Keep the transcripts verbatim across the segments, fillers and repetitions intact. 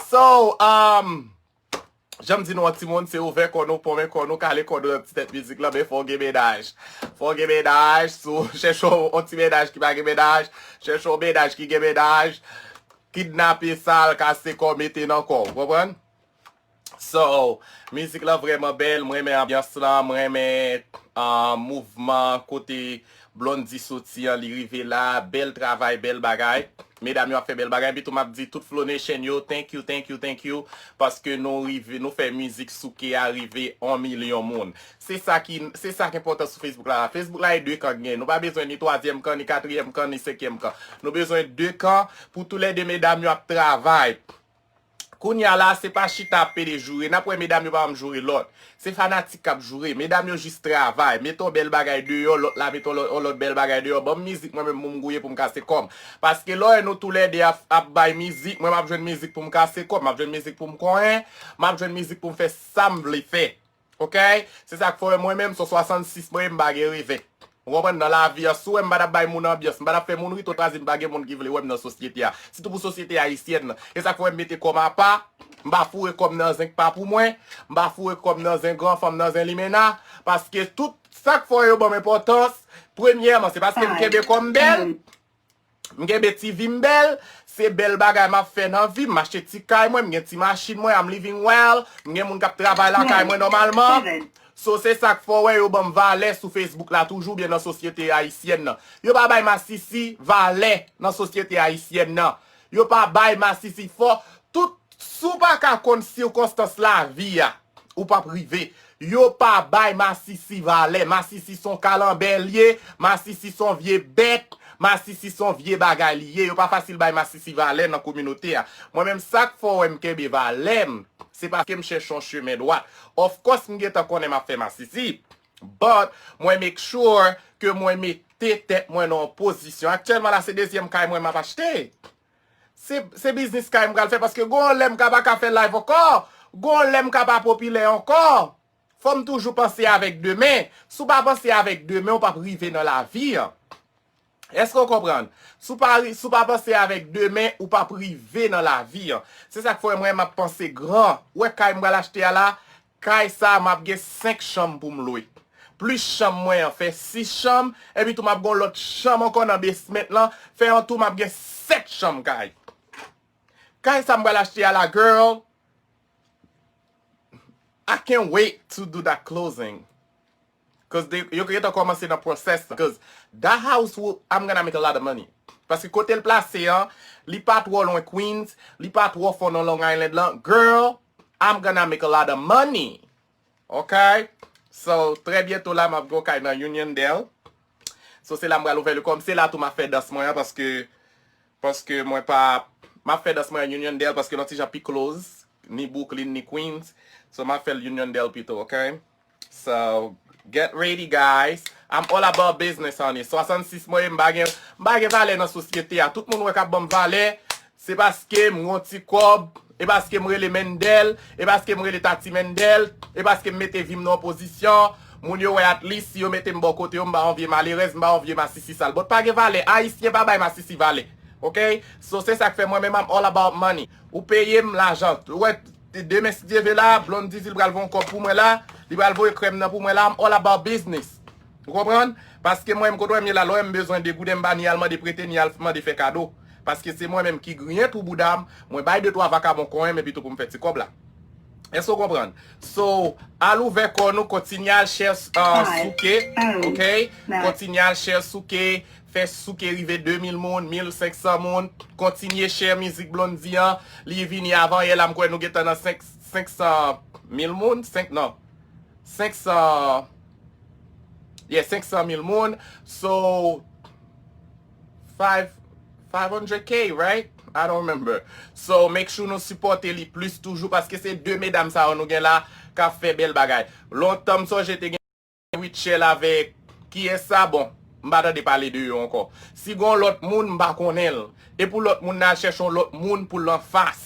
So, um, jan m di nou, yon timoun, se ouvè kò nou, ponmen kò nou, kale kò nou nan ti tèt mizik lan, men fò w gen mennaj. Fò w gen mennaj, si w chèche yon ti mennaj ki pa gen mennaj, chèche yon mennaj ki gen mennaj, kidnape sa, al kase kò, mete nan kò w, konprann? So, mizik lan vrèman bèl, mwen renmen anbyans lan, mwen renmen uh, mouvman kote Blondy soti an, li rive la, bèl travay, bèl bagay. Medam yo ap fè bèl bagay, epi tou m ap di tout Flow Nation yo, thank you, thank you, thank you, paske nou rive, nou fè mizik Souke a rive yon milyon moun. Se sa ki, se sa ki enpòtan sou Facebook la. Facebook la e de kan k gen. Nou pa bezwen ni twazyèm kan, ni katriyèm kan, ni senkyèm kan. Nou bezwen de kan pou toulède medam yo ap travay. Kounye a la, se pa chita ap pede joure. N ap wè medam yo pa janm joure lòt. Se fanatik k ap joure. Medam yo jis travay. Mete yon bèl bagay deyò, lòt la mete yon lòt, yon lòt bèl bagay deyò. Ban m mizik mwen menm pou m gouye pou m kase kò m. Paske lè w wè nou toulède ap, ap bay mizik, mwen m ap jwenn mizik pou m kase kò m, m ap jwenn mizik pou m konyen, m ap jwenn mizik pou m fè sa m vle fè. Oke? Se sa k fè w wè mwen menm, se yon swasannsis mwen ye, m pa gen revè. Ou konprann? Nan lavi a, si w wè m pa t ap bay moun anbyans, m pa t ap fè moun ri, to twazi m pa gen moun ki vle wè m nan sosyete a. Sitou pou sosyete ayisyèn nan. E sa k fè w wè m mete kò m apa, m pa foure kò m nan zen k pa pou mwen, m pa foure kò m nan zen gran fanm, nan zen limena, paske tout sa k fè yo ban m enpòtans, premyèman, se paske m kenbe kò m bèl, m kenbe ti vi m bèl, se bèl bagay m ap fè nan vi m, m achte ti kay mwen, m gen ti machin mwen, I'm living well, m gen moun k ap travay lakay mwen nòmalman. So, se sa k fè w wè yo ban m valè sou Facebook la toujou, oubyen nan sosyete ayisyèn nan. Yo pa bay masisi valè nan sosyete ayisyèn nan. Yo pa bay masisi fò. Tout, si w pa ka konn sikonstans lavi a, ou p ap rive. Yo pa bay masisi valè. Masisi se yon kalanbè l ye. Masisi se yon vye bèt. Masisi se yon vye bagay li ye. Yo pa fasil bay masisi valè nan kominote a. Mwen menm, sa k fè w wè m kenbe valè m, se paske m chèche yon chemen dwat. Of course, m gentan konnen m ap fè masisi. But, mwen make sure ke mwen mete tèt mwen nan yon pozisyon. Aktyèlman la, se dezyèm kay mwen m ap achte. Se, se biznis kay m pral fè, paske gon lè m ka pa ka fè live ankò. Gon lè m ka pa popilè ankò. Fò m toujou panse avèk demen. Si w pa panse avèk demen, ou p ap rive nan lavi an. Èske w konprann? Si w pa ri-, si w pa panse avèk demen, ou p ap rive nan lavi an. Se sa k fè mwen, m ap panse gran. Ou wè kay m pral achte a la, kay sa a, m ap gen senk chanm pou m lwe. Plis chanm mwen an, fè sis chanm, epi tou m ap gen yon lòt chanm ankò nan basement lan, fè an tou m ap gen sèt chanm kay. Kay sa m pral achte a la, girl, I can't wait to do that closing. Cause they, yo gentan kòmanse nan process lan. Cause that house, will, I'm gonna make a lot of money. Paske kote l plase an, li pa twò lwen Queens, li pa twò fon nan Long Island lan. Girl, I'm gonna make a lot of money. Ok? So, trè byento la, m ap gen yon kay nan Uniondale. So, se la m pral ouvè le kòm. Se la tou m ap fè dans mwen an, paske, paske mwen pa, m ap fè dans mwen an Uniondale, paske l yon ti jan pi close, ni Brooklyn, ni Queens. So, m ap fè l Uniondale pito, ok? So, get ready, guys. I'm all about business, honey. Swasannsis mwen ye, m pa gen, m pa gen valè nan sosyete a. Tout moun wè k ap ban m valè, se paske m gon ti kòb, e paske m rele Mendel, e paske m rele Tati Mendel, e paske m mete vi m nan yon pozisyon, moun yo wè at least si yo mete m bò kote yo, m pa yon vye malerèz, m pa yon vye masisi sal. But pa gen valè, Ayisyen pa bay masisi valè. Ok? So, se sa k fè mwen menm, I'm all about money. Ou peye m lajan. Ou wè, demen, si Dye vle la, Blondy di l pral voye yon kòb pou mwen la, li pral voye krèm nan pou mwen la, I'm all about business. Ou konprann? Paske mwen menm, kote w wè m ye la, lè w wè m bezwen de gouden, m pa ni al mande prete, ni al mande fè kado. Paske se mwen menm ki griyen twou bouda m, mwen bay de twa vakabon konyen m epi tou pou m fè ti kòb la. Èske w konprann? So, al ouvè kò nou, kontinye al share, uh, Souke, ok? Kontinye al share Souke, fè Souke rive de mil moun, mil senk san moun, kontinye share mizik Blondy an, li vini avan yè la, m kwè nou gentan nan senk, senk san mil moun, senk, non, senk san, yeah, senk san mil moun. So, five, five hundred K, right? I don't remember. So, make sure nou sipòte li plis toujou, paske se de medam sa yo nou gen la k ap fè bèl bagay. Lontan m sonje te gen Rachel avèk kiyès sa? Bon, m pa tande pale de yo ankò. Si gon lòt moun, m pa konnen l. E pou lòt moun nan al chèche yon lòt moun pou l anfas.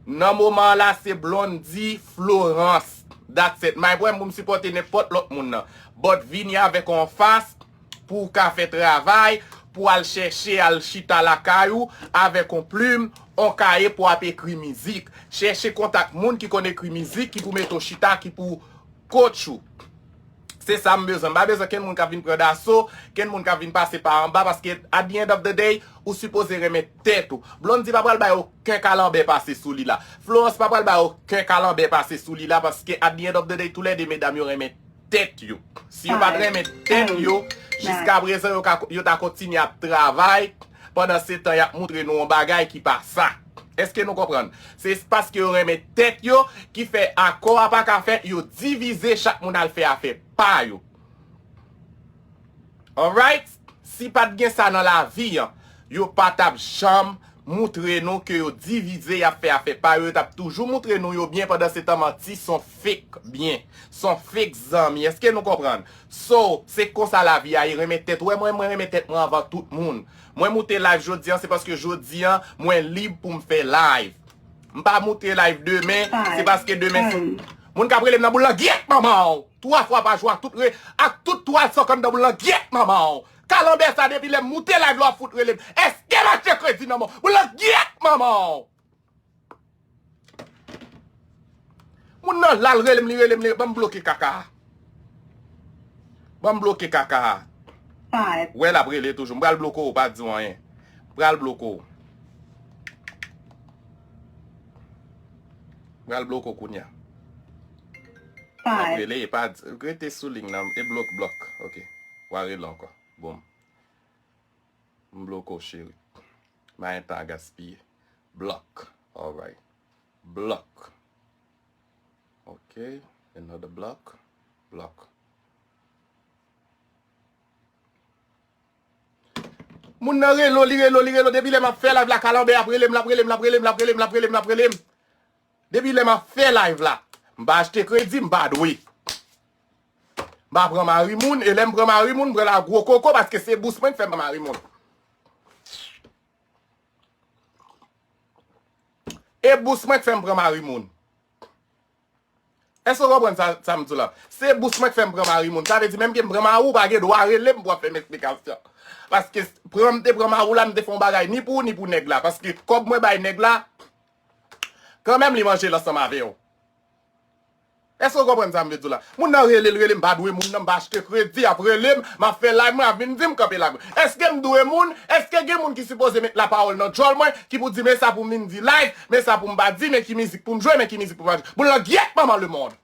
Nan moman an la, se Blondy Florence. That's it. M pa gen pwoblèm pou m sipòte nenpòt lòt moun nan. But vini avèk yon anfas pou w ka fè travay, pou w al chèche, al chita lakay ou avèk yon plim, on kaye pou ap ekri mizik. Chèche kontak moun ki konn ekri mizik, ki pou mete w chita, ki pou coach ou. Se sa m bezwen. M pa bezwen kenn moun k ap vin pran daso, kenn moun k ap vin pase pa anba, paske at the end of the day, ou sipoze renmen tèt ou. Blondy pa pral bay okenn kalanbè pase sou li la. Florence pa pral bay okenn kalanbè pase sou li la, paske at the end of the day, toulède medam yo renmen tèt yo. Si yo pa t renmen tèt yo, jiska prezan yo, ka, yo ta kontinye ap travay, pandan se tan y ap moutre nou yon bagay ki pa sa. Èske nou konprann? Se paske yo renmen tèt yo ki fè akò a pa ka fèt, yo divize, chak moun al fè afè pa yo. Alright? Si pa t gen sa nan lavi an, yo pa t ap janm moutre nou ke yo divize, y ap fè afè pa yo, yo t ap toujou moutre nou yo byen, pandan se tan manti s on fake byen, s on fake zanmi. Èske nou konprann? So, se konsa lavi a ye, renmen tèt. Ou wè mwen, mwen renmen tèt mwen anvan tout moun. Mwen moute live jodi an, se paske jodi an, mwen lib pou m fè live. M pa moute live demen, se paske demen se... Moun k ap rele m nan boul langyèt manman w. Twa fwa pa jou ak tout re, ak tout twa san kann nan boul langyèt manman w. Kalanbè sa depi lè m moute live la w ap fout rele m. Èske m achte kredi nan men w? Boul langyèt manman w. Moun nan la l rele m, li rele m, li, ban m bloke kaka a. Ban m bloke kaka a. Wè l ap rele toujou. M pral bloke w, pa di w anyen. M pral bloke w. M pral bloke w kounye a. L ap rele, e pa di, rete sou liy nan, e blok, blok. Ok. W a rele ankò. Boom. M bloke w, cheri. M pa gen tan a gaspiye. Block. Alright. Block. Ok. Another block. Block. Moun nan rele w, li rele w, li rele w. Depi lè m ap fè live la, kalanbè ap rele m, l ap rele m, l ap rele m, l ap rele m, l ap rele m, l ap rele m. Depi lè m ap fè live la, m pa achte kredi, m pa dwe. M pa pran mari moun, e lè m pran mari moun, m pran l a gwo koko, paske se bous mwen k fè m pran mari moun. E bous mwen k fè m pran mari moun. Èske w konprann sa, sa m di w la? Se bous mwen k fè m pran mari moun. Sa vle di, menm ke m pran mari w, ou pa gen dwa rele m pou w ap fè m esplikasyon. Paske pran m te pran mari w la, m te fè yon bagay ni pou ou, ni pou nèg la. Paske kòb mwen bay nèg la, kanmenm li manje l ansanm avè w. Èske w konprann sa m vle di w la? Moun nan rele l, rele m, m pa dwe moun nan, m pa achte kredi, ap rele m, m ap fè live, mwen ap vin di m kanpe live mwen. Èske m dwe moun? Èske gen moun ki sipoze met lapawòl nan djòl mwen, ki pou di, men sa pou m vin di live, men sa pou m pa di, men ki mizik pou m jwe, men ki mizik pou m pa jwe? Boul langyèt manman lemonn.